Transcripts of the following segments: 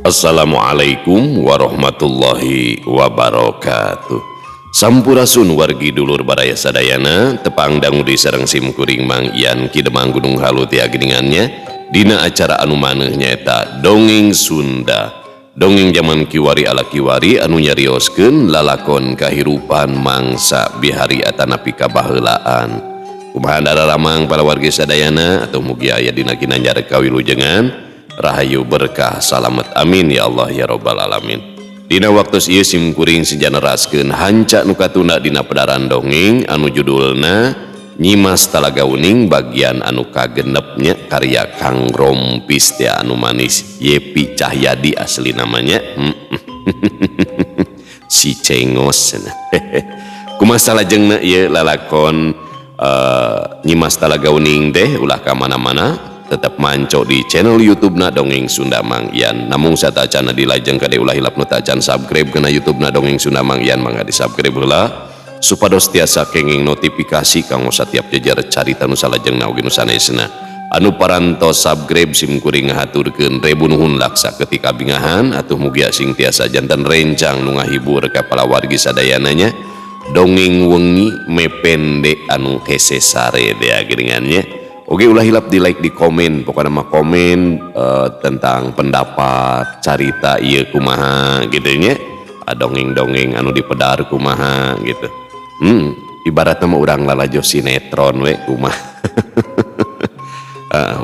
Assalamualaikum warahmatullahi wabarakatuh. Sampurasun wargi dulur baraya sadayana, tepang dangu di sareng sim kuring Mang Ian Ki Demang Gunung Halu tia geningannya dina acara anu maneuh nyaeta Dongeng Sunda. Dongeng zaman kiwari ala kiwari anu nyarioskeun lalakon kahirupan mangsa bihari atanapi kabaheulaan. Kumaha dararamang para wargi sadayana atau mugi aya dina ginanjar kawilujengan rahayu berkah salamet amin ya Allah ya robbal alamin. Dina waktu ieu sim kuring sejaneraskeun hanca nu katunda dina pedaran dongeng anu judulna Nyimas Talaga Wening bagian anu kagenepnya karya Kang Rompis teh anu manis Yepi Cahyadi asli namanya. Si cengos. Kumaha salajengna ieu lalakon Nyimas Talaga Wening teh ulah ka mana-mana, tetap manco di channel YouTube na Dongeng Sunda Mang Ian. Namung satacana dilajeng kade ulah hilap nu tacan subscribe kana YouTube na Dongeng Sunda Mang Ian, mangga di subscribe heula supados tiasa kenging notifikasi kanggo satiap jejer carita nu salajengna oge nu sanesna. Anu parantos subscribe sim kuring ngahaturkeun rebu nuhun laksa ketika bingahan atuh mugia sing tiasa janten rencang nu ngahibur ka palawargi sadayananya. Dongeng wengi mepende anu hese sare dea geuningannya. Oke, ulah hilap di like, di komen, pokoknya mah komen tentang pendapat carita ieu kumaha gitu nya, dongeng-dongeng anu dipedar kumaha gitu. Ibaratnya mah urang lalajo sinetron we kumaha.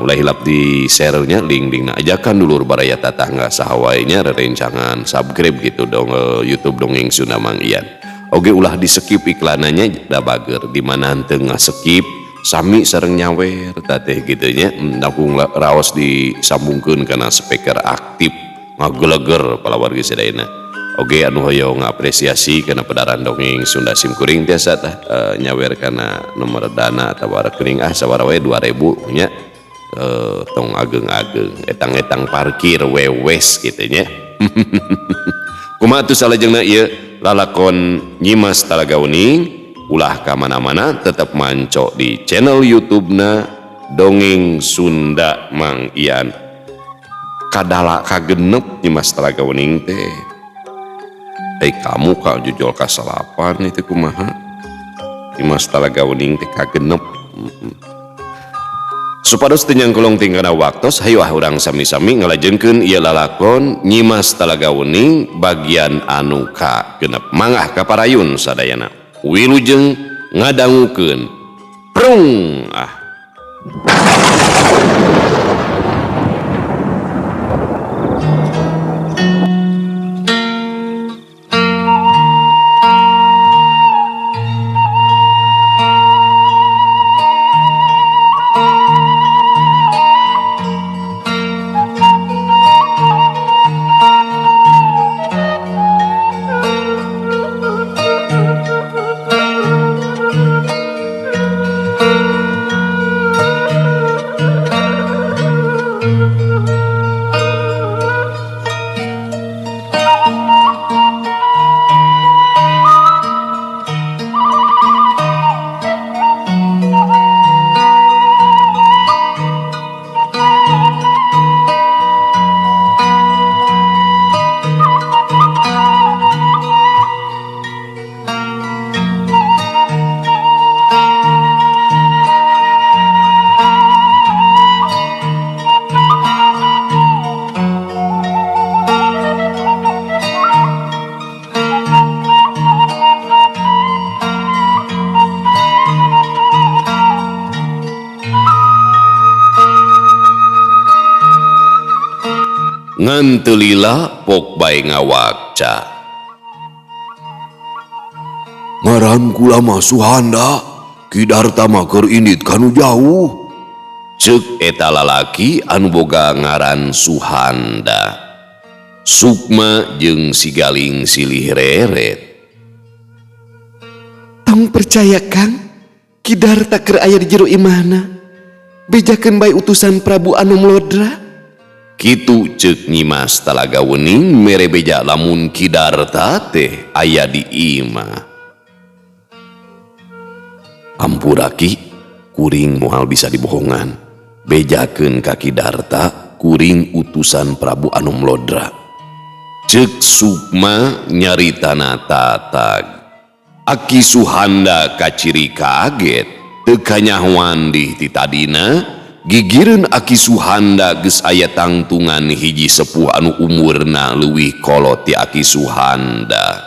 Ulah hilap di share-nya link-linkna ajakan dulur baraya tatangga saha wae nya rerencangan subscribe gitu dong YouTube Dongeng Sunda Mang Ian. Oke, ulah di skip iklanannya da bager di mana henteu nga-skip sami sareng nyawer teh gitu nya, langkung raos disambungkeun kana speaker aktif ngageleger palawargi sadayana. Oke, anu hoyong ngapresiasi kana pedaran dongeng Sunda sim kuring tiasa tah nyawer kana nomor dana atawa rekening sawara we 2000 nya, tong ageng-ageng etang-etang parkir wewes gitu nya. Kumaha atuh salajengna ieu lalakon Nyimas Talaga Wening? Ulah ka mana-mana, tetap manco di channel YouTube-na Dongeng Sunda Mang Ian. Kadala kagenep Nyimas Talaga Wening teh. Kamu ka jujol ka salapan itu kumaha? Nyimas Talaga Wening teh kagenep. Supados teu nyangkolong tingkana waktos, hayu ah urang sami-sami ngalajengkeun ieu lalakon Nyimas Talaga Wening bagian anu kagenep. Mangga kaparayun sadayana. Wilujeng ngadangukeun prung ah. Ngan teu lila pok bae ngawakca. Ngaran kula mah Suhanda, Ki Darta mah keur indit kanu jauh. Ceuk eta lalaki anu boga ngaran Suhanda. Sukma jeung Sigaling silih reret. Tong percaya Kang, Ki Darta keur aya di jero imahna. Bejakeun bae utusan Prabu Anom Lodra. Kitu ceuk Nyimas Talaga Wening mere beja lamun Ki Darta teh aya di imah. Ampura Ki, kuring moal bisa dibohongan. Bejakeun ka Ki Darta kuring utusan Prabu Anom Lodra. Cek Sukma nyaritana tatag. Aki Suhanda kaciri kaget teu kanyahoan dih ti tadina gigireun Aki Suhanda geus aya tangtungan hiji sepuh anu umurna leuwih kolot ti Aki Suhanda.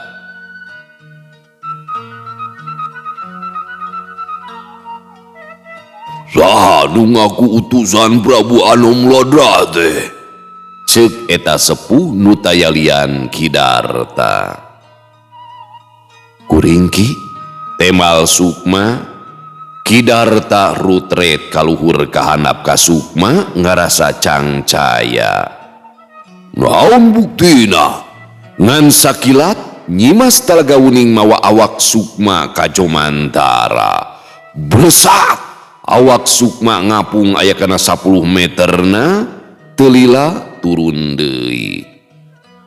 Saha nu ngaku utusan Prabu Anom Lodra teh? Cek eta sepuh nu tayalian Ki Darta. Kuring Ki, temal Sukma. Ki Darta rutret kaluhur kahandap ka Sukma ngarasa cangcaya. Naon buktina? Ngan sakilat Nyimas Talaga Wening mawa awak Sukma ka Jomantara. Blesat awak Sukma ngapung aya kana 10 meterna telila turun deui.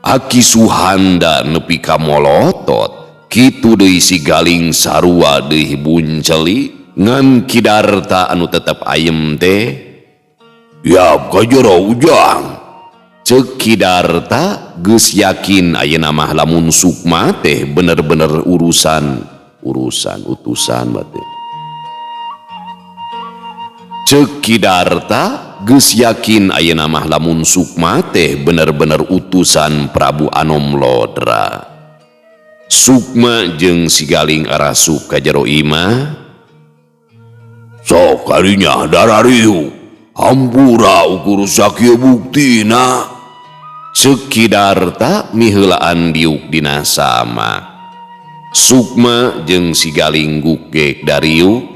Aki Suhanda nepi ka molotot, kitu deui si Galing sarua deui bunceli ngan Ki Darta anu tetep ayem teh. Yap ka jero ujang. Ceuk Ki Darta geus yakin ayeuna mah lamun Sukma teh bener-bener urusan utusan bae. Ceuk Ki Darta geus yakin ayeuna mah lamun Sukma teh bener-bener utusan Prabu Anom Lodra. Sukma jeung si Galing arasup ka jero imah. Sok karinya darariu, hampura ukur sakieu buktina. Ceuk Ki Darta miheulaan diuk dina sama. Sukma jeung si Galing gugek dariuk.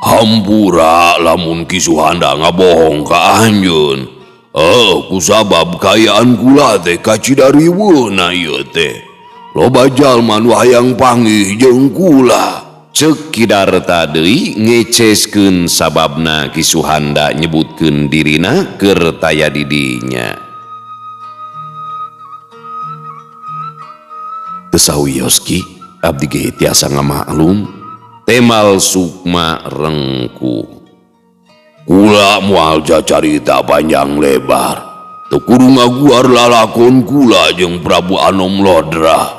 Hampura lamun Ki Suhanda ngabohong ka anjeun. Kusabab kaayaan kula teh kacidariweuna ieu teh. Loba jalma nu hayang panggih jeung kula. Ceuk Ki Darta deui ngeceskeun sababna Ki Suhanda nyebutkeun dirina keur taya di dinya. Teu sawios Ki, abdi ge tiasa ngamaklum. Temal Sukma rengkuh. Kula moal cacarita panjang lebar. Teu kudu ngaguar lalakon kula jeung Prabu Anom Lodra.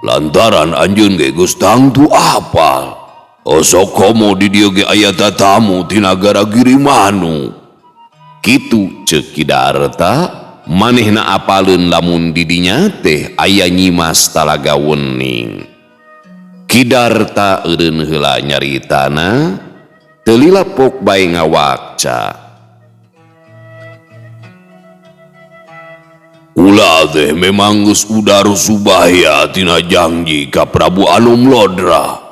Lantaran anjeun ge geus tangtu apal. Osok komo di dieu ge aya tatamu ti nagara Girimanu. Kitu ceuk Ki Darta manehna apaleun lamun di dinya teh aya Nyimas Talaga Wening. Ki Darta eureun heula nyaritana teu lila pok bae ngawakca. Kula teh memang geus udar subaya tina janji ka Prabu Anom Lodra.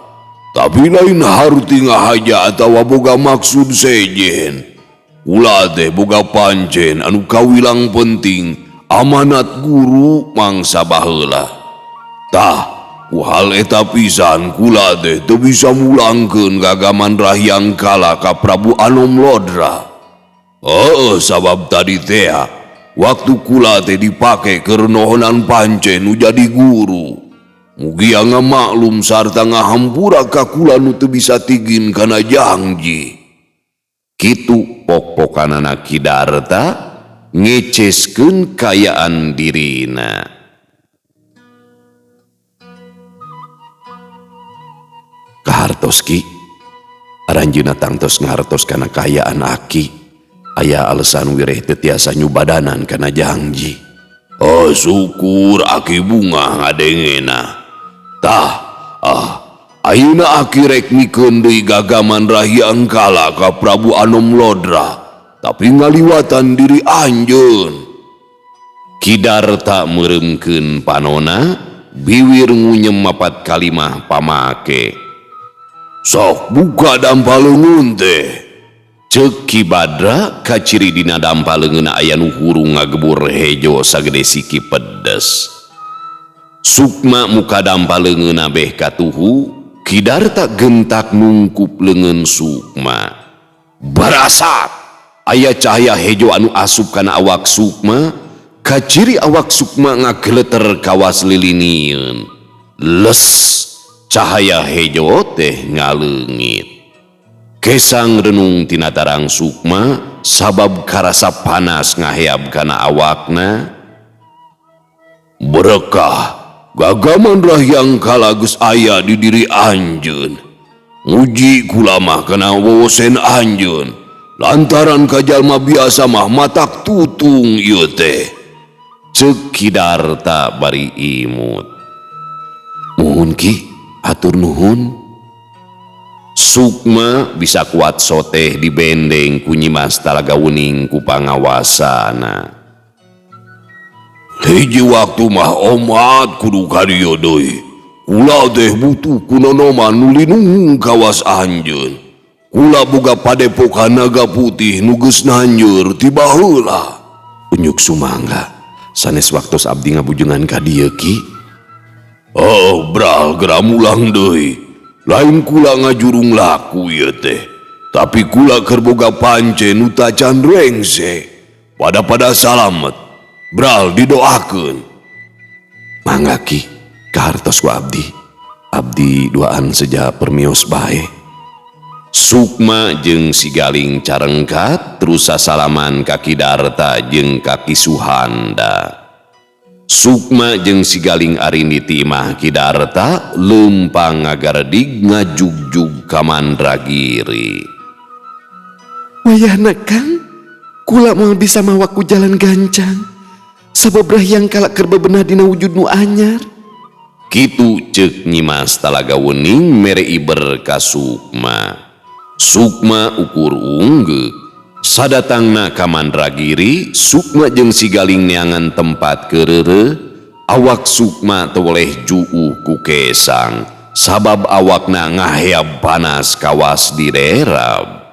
Tapi lain harti ngahaja atawa boga maksud sejen. Kula teh boga pancen anu kawilang penting amanat guru mangsa baheula. Tah, ku hal eta pisan kula teh teu bisa mulangkeun gagaman Rahyang Kala ka Prabu Anom Lodra. Sabab tadi teh waktu kula teh dipake keur nohonan pancen nu jadi guru. Mugia ngamaklum sarta ngahampura ka kula nu teu bisa tigin kana janji. Kitu pok-pokanana Ki Darta ngeceskeun kaayaan dirina. Kahartos Ki, aranjeunna tangtos ngahartos kana kaayaan Aki. Aya alasan wireh teu tiasa nyubadanan kana janji. Oh syukur Aki bungah ngadengena. Tah, ayeuna Aki rek mikeun deui gagaman Rahyang Kala ka Prabu Anom Lodra, tapi ngaliwatan diri anjeun. Ki Darta meureumkeun panona, biwir ngunyem mapat kalimah pamake. Sok buka dampa leungeun teh. Ceuk Ki Badra kaciri dina dampa leungeunna aya nu hurung ngagebur hejo sagede siki pedes. Sukma muka dampa leungeunna beh katuhu, Ki Darta gentak nungkup leungeun Sukma. Barasat aya cahaya hejo anu asup kana awak Sukma, kaciri awak Sukma ngageleter kawas lilinieun. Les cahaya hejo teh ngaleungit. Kesang renung tina tarang Sukma sabab karasa panas ngaheab kana awakna. Berkah gagaman Rahyang Kala geus aya di diri anjeun. Muji kula mah kana wawasen anjeun. Lantaran ka jalma biasa mah matak tutung ieu teh. Ceuk Ki Darta bari imut. Muhun Ki, atur nuhun. Sukma bisa kuat soteh dibendeng ku Nyimas Talaga Wening ku pangawasana. Hiji waktu mah omat kudu ka dieu deui. Kula teh butuh ku nonoman nu linung kawas anjeun. Kula boga padepokan naga putih nu geus nanjeur ti baheula. Unjuk sumangga sanes waktos abdi ngabujengan ka dieu Ki. Oh, bral geura mulang deui. Lain kula ngajurung laku ieu teh, tapi kula keur boga pance nu tacan rengse. Pada-pada salamet, bral didoakeun. Mangga Ki, kahartos ku abdi. Abdi duaan seja permios bae. Sukma jeung si Galing carengkat terus sasalaman ka Ki Darta jeung ka Ki Suhanda. Sukma jeung si Galing arindi ti imah Ki Darta leumpang ngagaredig ngajugjug ka Mandragiri. Wayahna Kang, kula moal bisa mawa ku jalan gancang. Sabab Rahyang Kala keur bebenah dina wujud nu anyar. Kitu ceuk Nyimas Talaga Wening mere iber ka Sukma. Sukma ukur unggeuk. Sadatangna ka Mandragiri, Sukma jeung si Galing neangan tempat kereureuh. Awak Sukma teu weleh juuh ku kesang, sabab awakna ngaheab panas kawas direrab.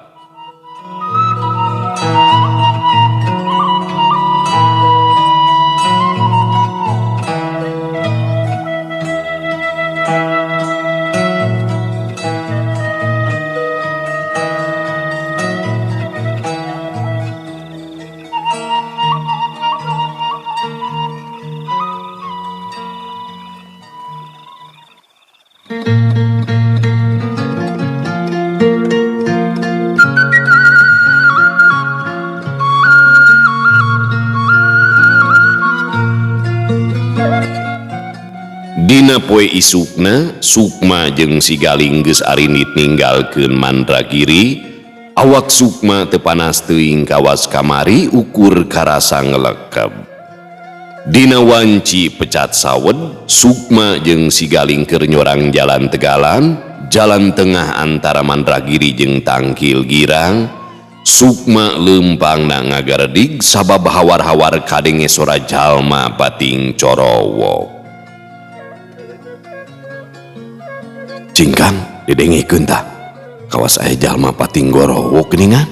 Dina poe isukna, Sukma jeung si Galing geus arindit ninggalkeun Mandragiri. Awak Sukma teu panas teuing kawas kamari ukur karasa ngelekeb. Dina wanci pecat sawed, Sukma jeung si Galing keur nyorang jalan Tegalan, jalan tengah antara Mandragiri jeung Tangkil Girang. Sukma leumpangna ngagaredig sabab hawar-hawar kadenge sora jalma bating corowok. Cingkang didengekeun tah. Kawas aya jalma pating gorowok geuningan.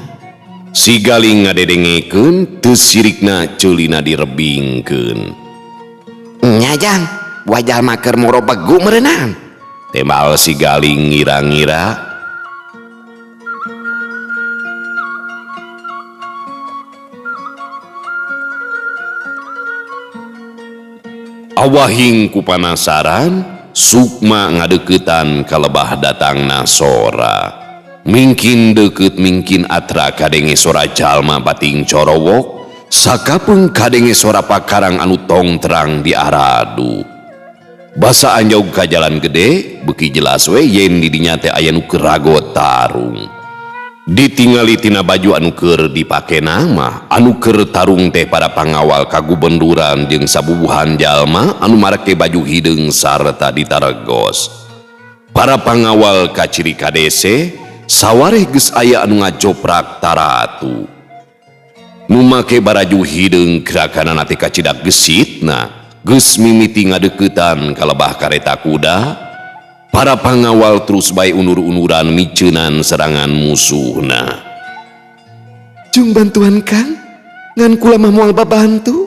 Si Galing ngadedengekeun teu sirikna ceulina direbingkeun. Nya Jang, buah jalma keur moro begu meureunang. Tembal si Galing ngira-ngira. Awahing ku panasaran, Sukma ngadeukeutan kalebah datangna sora. Mingkin deukeut mingkin atra kadenge sora jalma bating corowok, sakapeung kadenge sora pakarang anu tong terang diaradu. Basa anjog ka jalan gede, beuki jelas we yen di dinya teh aya nu keur rago tarung. Ditingali tina baju anu keur dipakena mah, anu keur tarung teh para pangawal kagubenduran jeung sabubuhan jalma anu marake baju hideung sarta ditaregos. Para pangawal kaciri kadese, sawareh geus aya anu ngajoprak taratu. Nu make baraju hideung gerakanana teh kacidak gesitna, geus mimiti ngadeuketan ka lebah kareta kuda. Para pangawal terus bae unur-unuran miceunan serangan musuhna. Jung bantuan Kang, ngan kula mah moal babantu.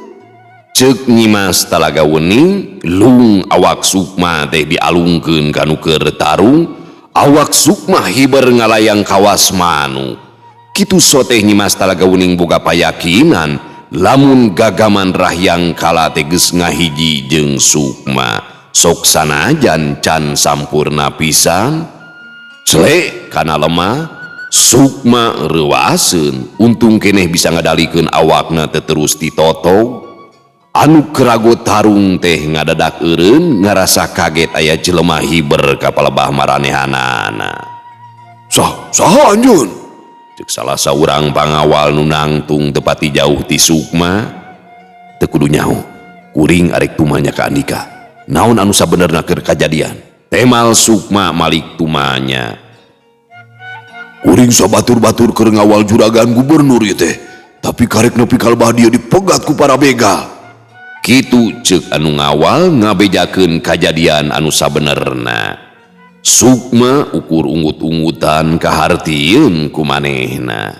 Ceuk Nyimas Talaga Wening, lung awak Sukma teh dialungkeun ka nu keur tarung, awak Sukma hiber ngalayang kawas manuk. Kitu soteh Nyimas Talaga Wening boga payakinan lamun gagaman Rahyang Kala teh geus ngahiji jeung Sukma. Sok sanajan can sampurna pisan, celek kana lemah, Sukma reuaseun, untung keneh bisa ngadalikeun awakna teu terus ditotog. Anu kerago tarung teh ngadadak eureun ngarasa kaget aya jelema hiber ka palebah maranehanana. Sah, saha anjeun? Cek salah saurang pangawal nu nangtung teu pati jauh ti Sukma. Teu kudu nyaho, kuring arek tumanya ka andika. Naon anu sabenerna keur kajadian? Temal Sukma malik tumanya. Kuring sabatur-batur keur ngawal juragan gubernur ieu teh, tapi karek nepi ka lebah dieu dipegat ku para begal. Kitu ceuk anu ngawal ngabejakeun kajadian anu sabenerna. Sukma ukur ungut-ungutan kahartieun ku manehna.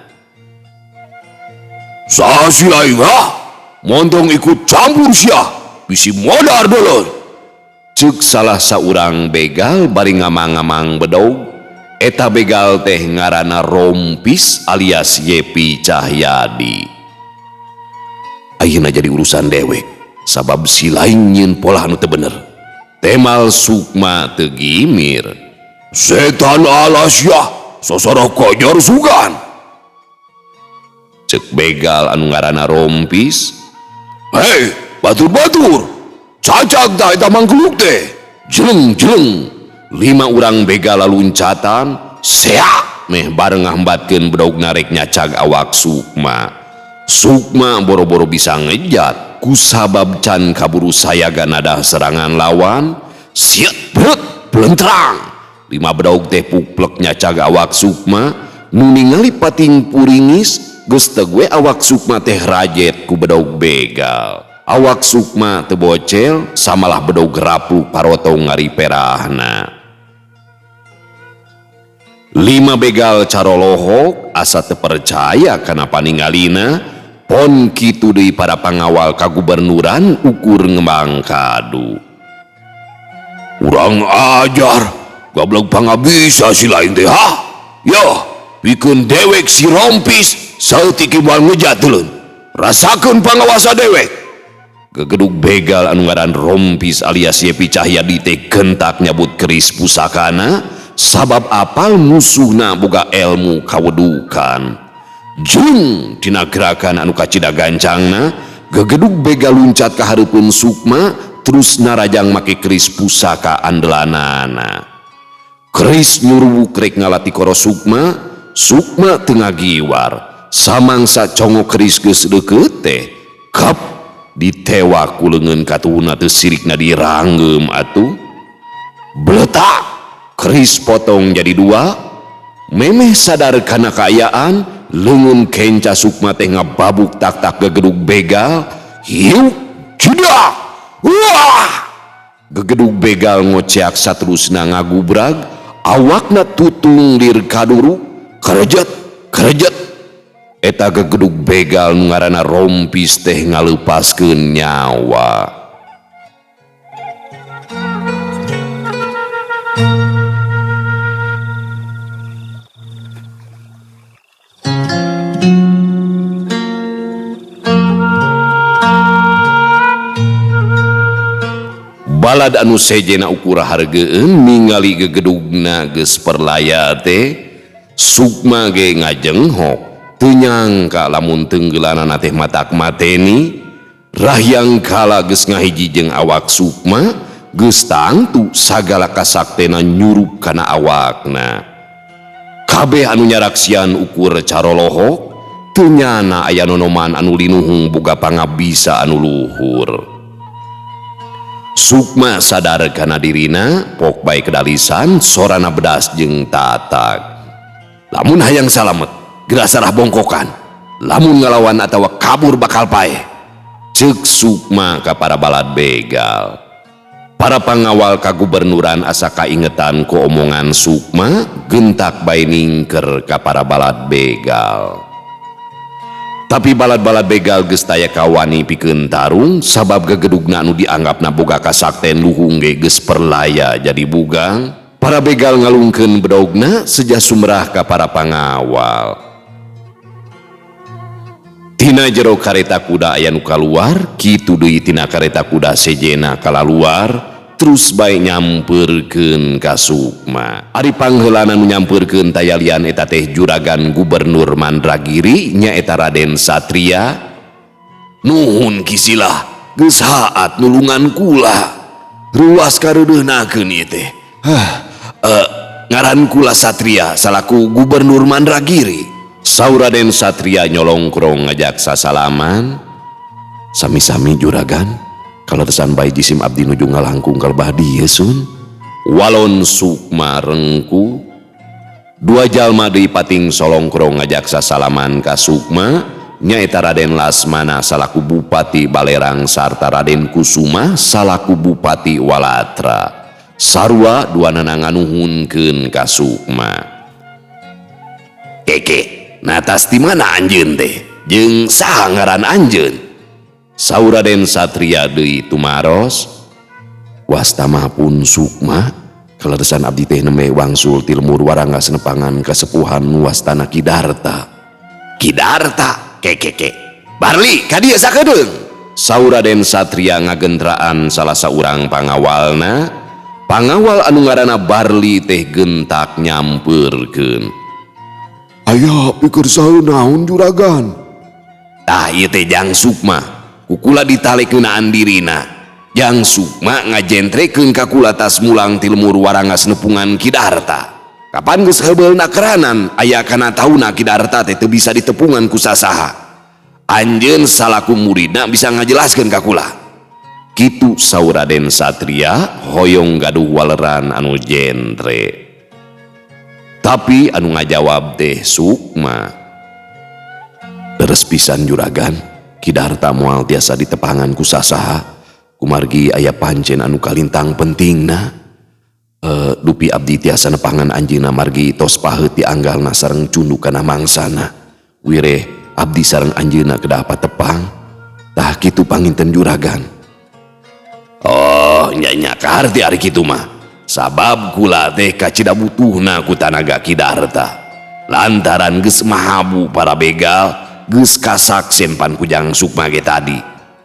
Saha si aing ha? Montong ikut campur sia, bisi modar deuleun. Ceuk salah saurang begal bari ngamang-ngamang bedog. Eta begal teh ngaranna Rompis alias Yepi Cahyadi. Ayeuna jadi urusan dewek, sabab si lain nyieun polah anu teu bener. Temal Sukma teu gimir. Setan alas ya, sosoro kojor sugan. Cek begal anu ngaranna Rompis. Hei, batur-batur, cacak tah eta mangkeluk teh. Jeleng-jeleng. 5 urang begal laluncatan, seak meh bareng ngambatkeun bedog narek nyacag awak Sukma. Sukma boro-boro bisa ngejat, kusabab can kaburu sayaga nadah serangan lawan, siet brek belentrang. 5 bedog teh puplek nyacag awak Sukma, nu ningali pating puringis, geus teu gue awak Sukma teh rajet ku bedog begal. Awak Sukma teu bocel, samalah bedog rapluk parotong ngariperahna. 5 begal carolohok asa teu percaya kana paningalina, pon kitu deui para pangawal kagubernuran ukur ngembang kadu. Urang ajar, gablek pangabisa si lain teh ha? Yo, pikeun dewek si Rompis saeutik moal ngejat deuleun. Rasakeun pangawasa dewek. Gegedug begal anu ngaran Rompis alias Yepi Cahyadi teh gentak nyabut keris pusakana, sabab apal musuhna boga elmu kawedukan. Jung dina gerakan anu kacida gancangna, gegedug begal luncat ka hareupeun Sukma, terus narajang make keris pusaka andelanana. Keris nyuruwuk rek ngalati koro Sukma, Sukma teu ngagiwar. Samangsa congok keris geus deukeut teh, kep ditewak ku leungeun katuhuna teu sirikna diranggeum atuh. Bletak, keris potong jadi 2. Memeh sadar kana kaayaan, leungeun kenca Sukma teh ngababuk tak-tak gegedug begal. Hiuk jedak. Wah! Gegedug begal ngoceak saterusna ngagubrag, awakna tutung lir kaduru, kerejet, kerejet. Eta gegedug begal nu ngaranna Rompis teh ngaleupaskeun nyawa. Balad anu sejena ukur hargeun ningali gegedugna geus perlaya teh, Sukma ge ngajenghok. Teu nyangka lamun tenggelanana teh matak mateni. Rahyang kala geus ngahiji jeung awak Sukma, geus tangtu sagala kasaktena nyurup kana awakna. Kabeh anu nyaraksian ukur carolohok, teu nyana aya nonoman anu linuhung boga pangabisa anu luhur. Sukma sadar kana dirina, pok bae kedalisan, sorana bedas jeung tatag. Lamun hayang salamet, geura sarah bongkokan. Lamun ngalawan atawa kabur bakal paeh. Ceuk Sukma ka para balad begal. Para pangawal kagubernuran asa kaingetan ku omongan Sukma, gentak bae ningker ka para balad begal. Tapi balad-balad begal geus taya kawani pikeun tarung, sabab gegedugna anu dianggapna boga kasakten luhung ge geus perlaya jadi bugang. Para begal ngalungkeun bedogna seja sumrah ka para pangawal. Tina jero kareta kuda aya nu kaluar, kitu deui tina kareta kuda sejena kalaluar. Terus bae nyampeurkeun ka Sukma. Ari pangheulana nu nyampeurkeun tayalian eta teh juragan Gubernur Mandragiri nyaeta Raden Satria. Nuhun Ki Silah, geus haat nulungan kula. Ruas kareudeuhnakeun ieu teh. Hah, ngaran kula Satria salaku Gubernur Mandragiri. Saur Raden Satria nyolongkrong ngajak sasalaman. Sami-sami juragan. Kaleresan bae jisim abdi nuju ngalangkung kalebah dieu sun. Walon Sukma rengku. Dua jalma deui pating solongkrong ngajak sasalaman ka Sukma nyaeta Raden Lasmana salaku Bupati Balerang sarta Raden Kusuma salaku Bupati Walatra. Sarua duanana nganuhunkeun ka Sukma. Keke, natas di mana anjeun teh? Jeung saha ngaran anjeun? Saur Raden Satria deui tumaros. Wasta mah pun Sukma, kaleresan abdi teh nembe wangsul ti lemur warangga senepangan kasepuhan wastana Ki Darta. Ki Darta, kekeke. Barli ka dieu sakedeung. Saur Raden Satria ngagentraan salah saurang pangawalna. Pangawal anu ngaranna Barli teh gentak nyampeurkeun. Aya pikir saeun naon juragan? Tah ieu teh Jang Sukma. Kukula ditalekeunaan dirina. Jang Sukma ngajentrekeun ka kula tas mulang ti lemur warangas nepungan Ki Darta. Kapan geus heubeulna keranan aya kana tauna Ki Darta teh teu bisa ditepungan ku sasaha. Anjeun salaku muridna bisa ngajelaskeun ka kula. Kitu saur Raden Satria hoyong gaduh waleran anu jentre. Tapi anu ngajawab teh Sukma. Leres pisan juragan, Ki Darta moal tiasa ditepangan ku sasaha. Kumargi aya pancen anu kalintang pentingna. Dupi abdi tiasa nepangan anjeunna margi tos paheut dianggalna sareng cunduk kana mangsana. Wireh abdi sareng anjeunna kedah patepang. Tah kitu panginten juragan. Oh, nya-nya kaharti ari kitu mah. Sabab kula teh kacida butuhna ku tanaga Ki Darta. Lantaran geus mahabu para begal, geus kasaksen pan ku Jang Sukma ge tadi.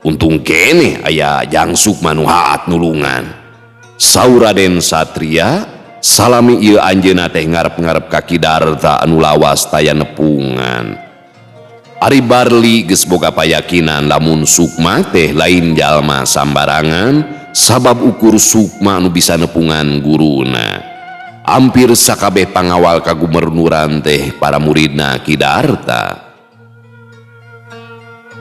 Untung keneh aya Jang Sukma nu haat nulungan. Saur Raden Satria salami ieu anjeunna teh ngarep-ngarep ka Ki Darta anu lawas taya nepungan. Ari Barli geus boga payakinan lamun Sukma teh lain jalma sambarangan sabab ukur Sukma nu bisa nepungan guruna. Hampir sakabeh pangawal kagubernuran teh para muridna Ki Darta.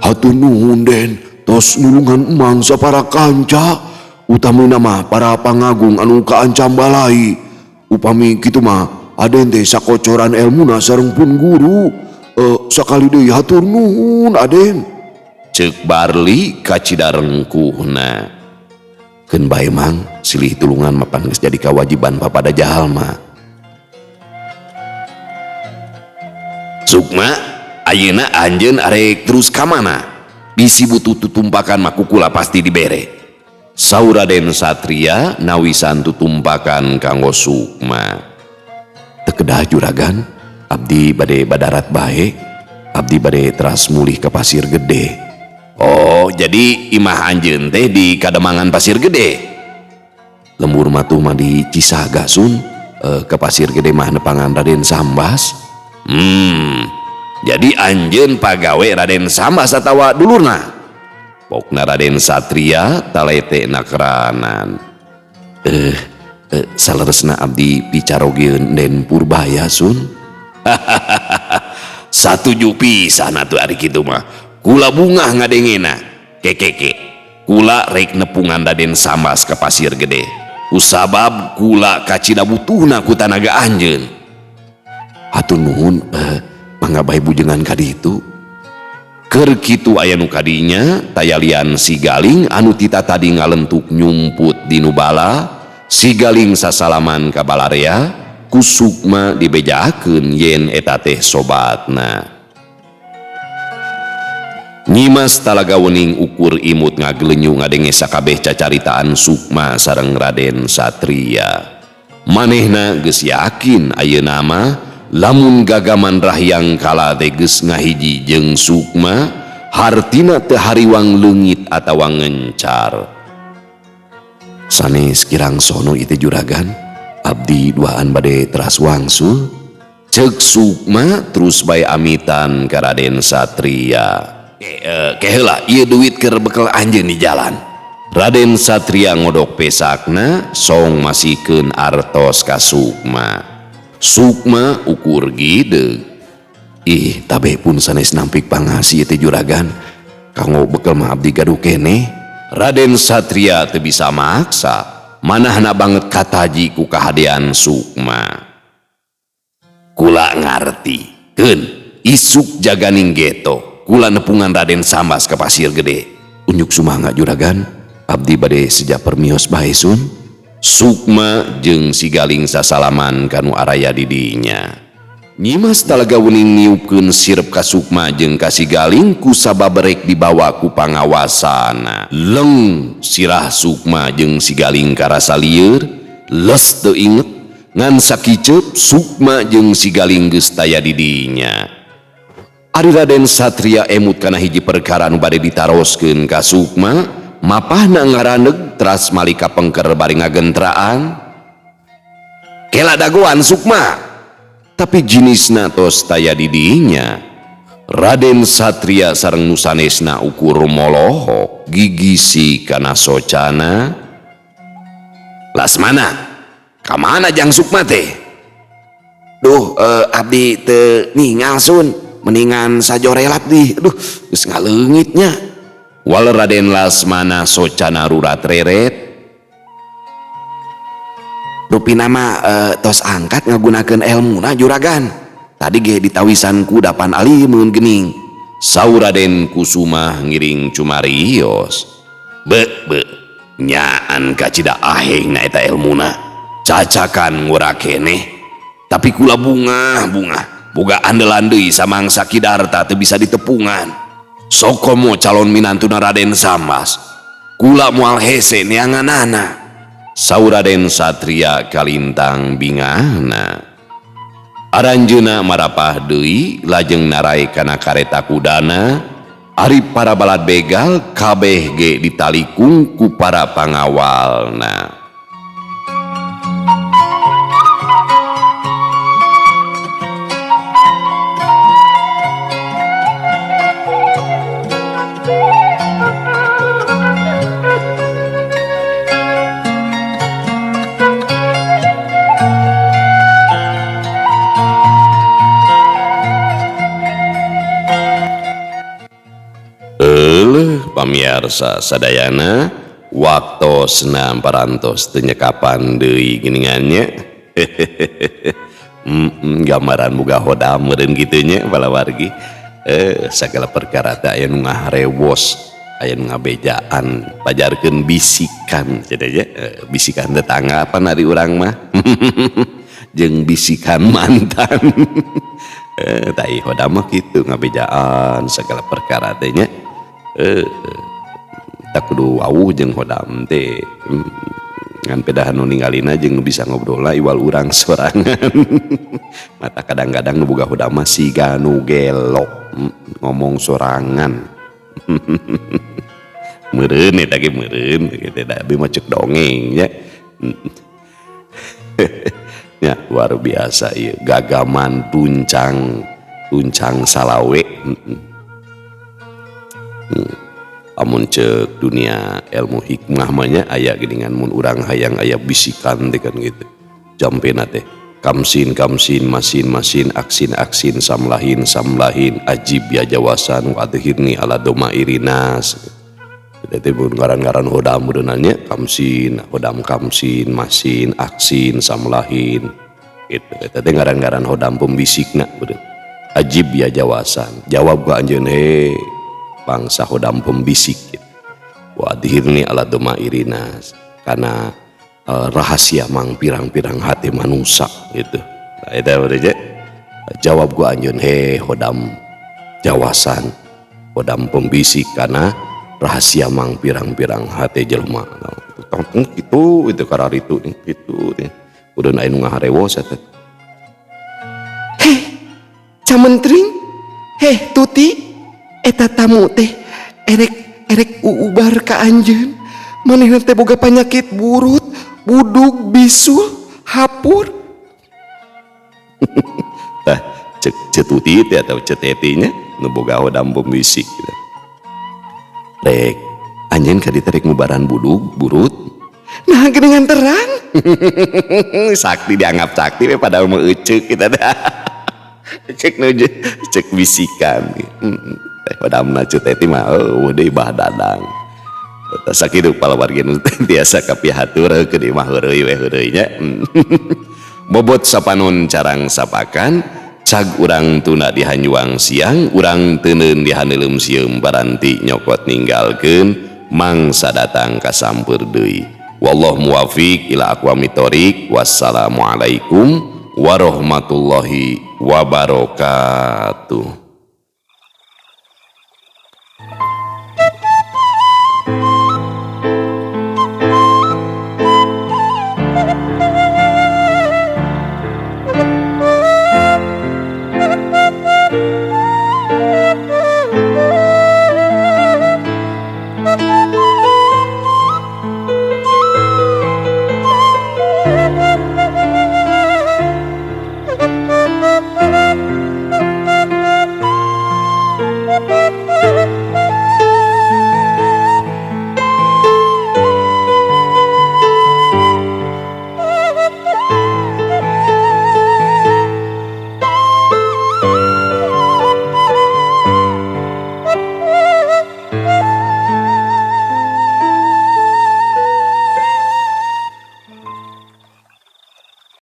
Hatur nuhun Den, tos nulungan emang sapara kanca, utamina mah para pangagung anu kaancam balai. Upami kitu mah Aden teh sakocoran elmuna sareng pun guru. Sakali deui hatur nuhun Aden. Ceuk Barli kacida rengkuhna. Keun bae mang, silih tulungan mapan geus jadi kawajiban papada jalma. Sukma, ayeuna anjeun arek terus ka mana? Bisi butuh tutumpakan mah kukula pasti dibere. Saur Raden Satria nawisan tutumpakan kanggo Sukma. Teu kedah juragan, abdi bade badarat bae, abdi bade teras mulih ke Pasir Gede. Oh, jadi imah anjeun teh di Kademangan Pasir Gede. Lembur matuh mah di Cisaga sun, ke Pasir Gede mah nepangan Raden Sambas. Jadi anjeun pagawe Raden Sambas atawa dulurna? Pokna Raden Satria talete nakranan. Saleresna abdi picarogieun Den Purbaya sun. Satuju pisan atuh ari kitu mah. Kula bungah ngadengena. Kekeke. Kula rek nepungan Raden Sambas ke Pasir Gede. Kusabab kula kacida butuhna ku tanaga anjeun. Hatur nuhun, mangga bae bujengan ka ditu. Keur kitu aya nu kadinya tayalian si Galing anu tita tadi ngalentuk nyumput di nu bala. Si Galing sasalaman ka balarea ku Sukma dibejakeun yen eta teh sobatna. Nyimas Talaga Wening ukur imut ngagelenyu ngadenge sakabeh cacaritaan Sukma sareng Raden Satria. Manehna geus yakin ayeuna mah lamun gagaman Rahyang Kala teh geus ngahiji jeung Sukma, hartina teu hariwang leungit atawa ngencar. Sanes kirang sono ieu teh juragan, abdi duaan bade teras wangsul. Ceuk Sukma terus bae amitan ka Raden Satria. Keheula ieu duit keur bekel anjeun di jalan. Raden Satria ngodok pesakna song masikeun artos ka Sukma. Sukma ukur gideg. Ih, tabe pun sanes nampik pangasih teh juragan. Kanggo bekel mah abdi gaduh keneh. Raden Satria teu bisa maksa, manahna banget kataji ku kahadean Sukma. Kula ngarti, keun isuk jaganing geto, kula nepungan Raden Sambas ke Pasir Gede. Unjuk sumangga juragan, abdi bade seja permios bae sun. Sukma jeung si Galing sasalaman kanu araya di dinya. Nyimas Talaga Wening niupkeun sirep ka Sukma jeung ka si Galing ku sababerek dibawa ku pangawasana. Leng sirah Sukma jeung si Galing karasa lieur, les teu inget ngan sakiceup Sukma jeung si Galing geus taya di dinya. Ari Raden Satria emut kana hiji perkara nu bade ditaroskeun ka Sukma, mapahna ngaraneg teras malika pengker bari ngagentraan. Kela dagoan Sukma. Tapi jinisna tos taya di dinya. Raden Satria sareng nu sanesna ukur molohok gigisi kana socana. Lasmana, kamana jang Sukma teh? Duh, abdi teu ningal sun, mendingan sajorelat di. Duh, geus ngaleungitnya. Wal Raden Lasmana socana rurat reret. Rupina mah tos angkat ngagunakeun elmuna juragan. Tadi ge ditawisan ku dapan alimun geuning. Saur Raden Kusuma ngiring cumarios. Be be nyaan kacida aheng na eta elmuna. Cacakan ngora keneh. Tapi kula bungah bungah. Boga andelan deui samangsa Ki Darta teu bisa ditepungan. Sokomo calon minantuna Raden Sambas. Kula moal hese neanganana. Saur Raden Satria kalintang bingahna. Aranjeuna marapah deui lajeng narai kana kareta kudana. Ari para balad begal kabeh ge ditalikung ku para pangawalna. Pamiarsa sadayana waktosna parantos teu nyekapan deui geuningannya. Gambaran boga hodam meureun kitu nya balawargi. Sagala perkara teh aya nu ngaharewos, aya nu ngabejaan, pajarkeun bisikan cenah nya. Bisikan tetangga pan ari urang mah. Jeung bisikan mantan. Tai hodam mah kitu ngabejaan sagala perkara teh nya. Tak kudu wawuh jeung hodam teh. Ngan pedahan nu ningalina jeung nu bisa ngobrolna iwal urang sorangan. Mata kadang-kadang nu boga hodam mah siga nu gelok, ngomong sorangan. Meureun eta ge meureun kitu da abi mah ceuk dongeng nya. Nya luar biasa ieu gagaman tuncang, tuncang salawe. Amun ceuk dunia ilmu hikmah mah nya aya geuningan mun urang hayang aya bisikan teh kan gitu. Jampena teh kamsin kamsin masin masin aksin aksin samlahin samlahin ajib ya jawasan wa adhirni ala doma irinas. Eta teh mun ngaran-ngaran hodam meureunna nya kamsin hodam kamsin masin aksin samlahin gitu. Eta teh ngaran-ngaran hodam pembisikna meureun. Ajib ya jawasan jawab ka anjeun he bangsa hodam pembisik gitu. Wa adhirni ala doma irinas karena rahasia mang pirang-pirang hati manusia gitu. Nah, eta meureun jawab gua anjeun he hodam jawasan hodam pembisik karena rahasia mang pirang-pirang hati jelema. Tong kitu itu kararitu kitu udah aya nu ngaharewos eta. Heh, camentring, heh tuti, eta tamu teh erek erek uubar ka anjeun. Manehna teh boga panyakit burut, budug, bisul, hapur. Tah cek cetuti teh atau ceteti nya nu boga hodam pembisik gitu. Rek anjeun ka ditu rek ngubaran budug burut. Nah, geuningan terang. Sakti dianggap sakti we padahal mah eceuk kita dah. Cek nu cek bisikan. Teh hodamna ceteti mah eueuh deui bah dadang. Tah sakitu palawargi nu tiasa kapihatur ke di mah heureuy we heureuy nya. Bobot sapanon carang sapakan, cag urang tuna di hanjuang siang, urang teuneun di haneuleum sieum paranti nyokot ninggalkeun mangsa datang kasampeur deui. Wallahu muwafiq ila aqwamit thoriq. Wassalamualaikum warahmatullahi wabarakatuh.